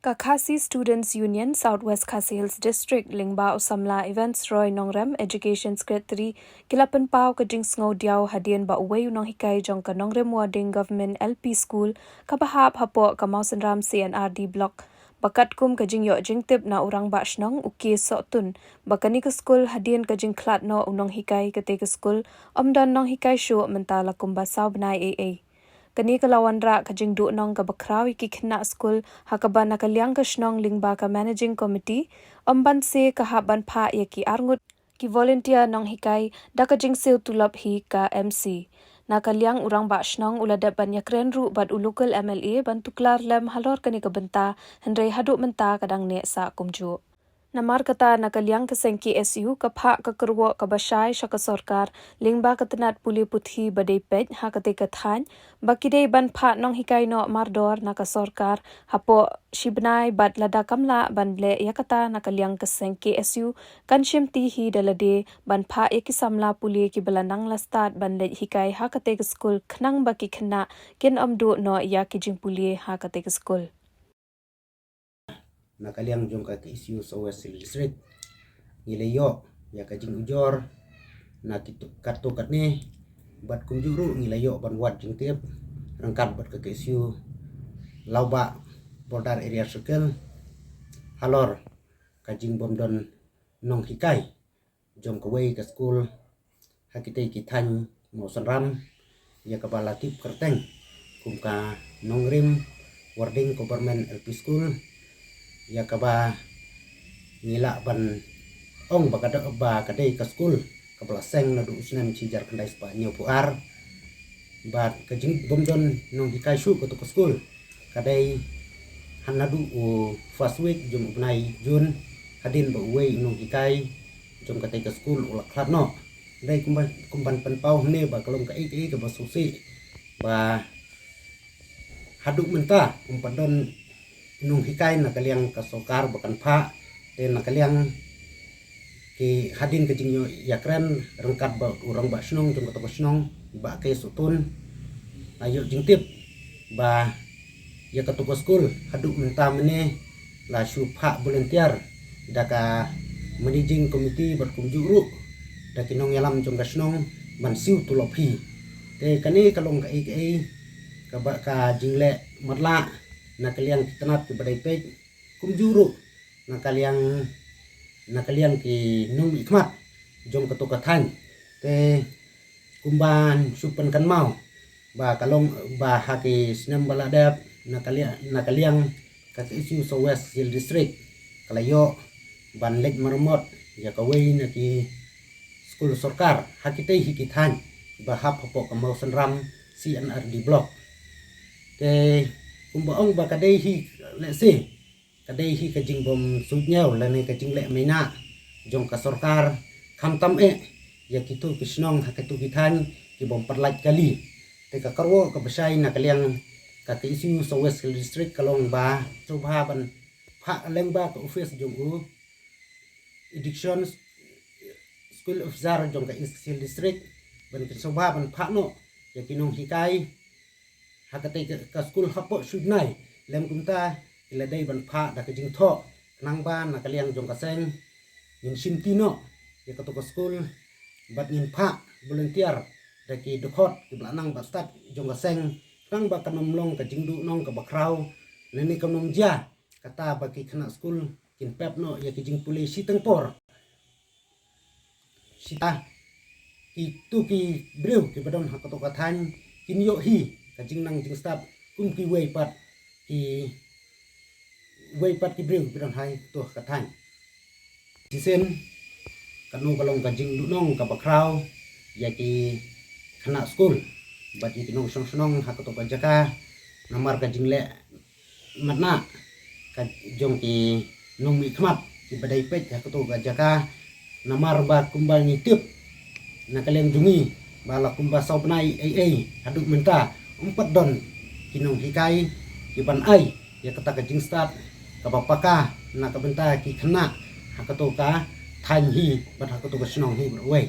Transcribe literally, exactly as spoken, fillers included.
Ka Khasi Students Union South West Khasi Hills District lyngba u samla Evans Roy Nongrem, Education Secretary, ki la pynpaw ka jingsngewdiaw hadien ba uwei u nonghikai jong ka Nongrem Warding Government L P School kaba hap hapoh ka Mawsynram C and R D Block, ba katkum ka jingïoh jingtip na u rangbah shnong u K Sohtun, ba kane ka skul hadien ka jingkhlad noh u nonghikai kata ka skul, ym don nonghikai shuh mynta la kumba saw bnai ei ei. Kane ka la wanrah ka jingduhnong kaba khraw ïa ki khynnah skul, ha kaba na ka liang ka shnong lyngba ka Managing Committee, ym banse ka hap ban phah ïa ki arngut ki volunteer nonghikai da ka jingsiew tulop hi ka M C. Na ka liang u rangbah shnong u la dep ban ïakren ruh bad u local M L A ban tuklar lem halor kane ka bynta, hynrei haduh mynta ka dang neh sah kumjuh. Namar kata na ka liang ka seng K S U ka phah ka kyrwoh kaba shai sha ka sorkar lyngba ka tnat pule puthi ba dei peit ha kata ka thaiñ, ba ki dei ban phah nonghikai noh mardor na ka sorkar hapoh shi bnai, bad lada kam lah ban leh ïa kata na ka liang ka seng K S U kan shimti hi da lade ban phah ïa ki samla pule kiba la nang la stad ban leit hikai ha kata ka skul khnang ba ki khynnah kin ym duh noh ïa ki jingpule ha kata ka skul. Na ka liang jong ka K S U South West District, ngi la ïoh ïa ka jingujor na kitu-, katto katne, bad kumjuh ruh ngi la ïoh ban wad jingtip ryngkat bad ka K S U Lawbah Border Area Circle halor ka jingbym don nonghikai jong kawei ka skul ha kitei ki thaiñ Mawsynram, ïa kaba la tip kyrteng kum ka Nongrim Warding Government L P School, ïa kaba ngi lah ban ong ba ka da-, ba ka dei ka skul kaba la seng naduh u snem shi hajar khyndai spah hynñiewphew ar. Bad ka jingbym don nonghikai shuh kato ka skul ka dei ha naduh u first week jong u bnai June, hadien ba uwei u nonghikai jong katei ka skul u la khlad noh. Dei kumba, kumban pynpaw hangne ba ka long kaei kaei kaba sngewsih ba haduh mynta ym pat don nonghikai na ka liang ka sorkar ba kan phah, te na ka liang ki hadien ka jingïoh ïakren ryngkat bad u rangbah shnong jong kato ka shnong, Bah K Sohtun, la ïoh jingtip ba ïa kato ka skul haduh mynta mynne la shu phah volunteer da ka Managing Committee bad kumjuh ruh da ki nongïalam jong ka shnong ban siew tulop hi. Te kane ka long kaei kaei kaba ka jingleh matlah na ka liang ki tnat kiba dei peit, kumjuh ruh na ka liang, na ka liang ki nongmihkhmat jong kato ka thaiñ. Te kumban shu pynkynmaw ba ka long ba ha ki snem ba la dep na ka liang, na ka liang ka K S U South West Hill District ka la ïoh ban leit maramot ïa kawei na ki skul sorkar ha kitei hi ki thaiñ ba hap hapoh ka Mawsynram C and R D Block. Te kumba ong ba ka dei hi, lehse ka dei hi ka jingbym suidñiew lane ka jingleh maïnah jong ka sorkar, khamtam eh ïa kito ki shnong ha kito ki thaiñ kibym pat lait kali. Te ka kyrwoh kaba shai na ka liang ka K S U South West Hill District ka long ba sngewbha ban phah lyngba ka office jong u Education School Officer jong ka East Khasi Hills District ban kin sngewbha ban phah noh ïa ki nonghikai ha katei ka, ka skul hapoh shi bnai. Lem kumta ki la dei ban phah da ka jingthoh, khnang ba na ka liang jong ka seng ngin shimti noh ïa kato ka skul bad ngin phah volunteer da ki dkhot kiba la nang ba stad jong ka seng, khnang ba kan ym long ka jingduhnong kaba khraw lane kan ym jia kata ba ki khynnah skul kin pep noh ïa ki jingpule shiteng por. Shisha kito ki briew kiba don ha kato ka thaiñ kin ïoh hi ka jingnang jingstad kum kiwei pat, kiwei pat ki briew kiba don ha kato ka thaiñ. Shisien kano ka long ka jingduhnong kaba khraw ïa ki khynnah skul bad ïa ki nongshong shnong ha kato ka jaka namar ka jingleh matnah ka jong ki nongmihkhmat kiba dei peit ha kato ka jaka. Namar ba kumba ngi tip na ka liang jong ngi ba la kumba saw bnai ei ei haduh mynta ym pat don ki nonghikai kiban ai ïa kata ka jingstad kaba paka na ka bynta ki khynnah ha kato ka thaiñ hi bad ha kato ka shnong hi baroh kawei.